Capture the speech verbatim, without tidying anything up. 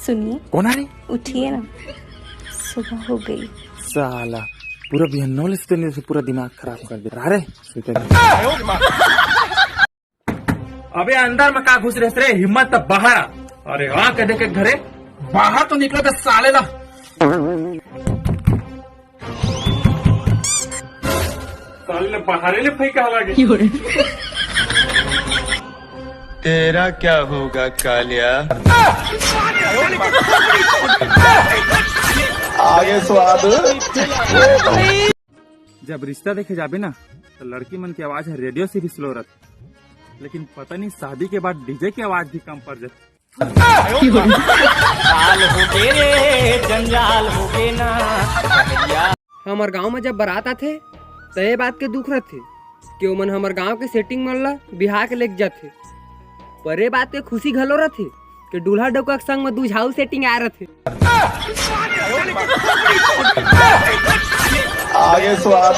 सुनिए। कौन आ रे? उठिए ना, सुबह हो गई। साला, पूरा बिहन्नो ले सुते नहीं, पूरा दिमाग खराब कर दे। रा रे, सुते। अबे अंदर में का घुस रहे रे, हिम्मत त बाहर आ। अरे आ के देखे घरे, बाहर तो निकला था साले ला। साले ने बाहर ले फेंका लगे। तेरा क्या होगा कालिया? आगे स्वाद। जब रिश्ता देखे जाबे ना, तो लड़की मन के आवाज ह रेडियो से भी स्लो रहथे, लेकिन पता नहीं शादी के बाद डीजे के आवाज भी कम पड़ जाथे। साल हो गे रे, जंजाल हो गे ना। हमर गांव में जब बारात आथे, त ए बात के दुख रथे कि ओमन हमर गांव के सेटिंग मन ला बिहा के लेके जाथे। पर ए बात के खुशी घलो रथे कि दूल्हा डौका के संग में दू झाऊ सेटिंग आए रथे। आगे स्वाद।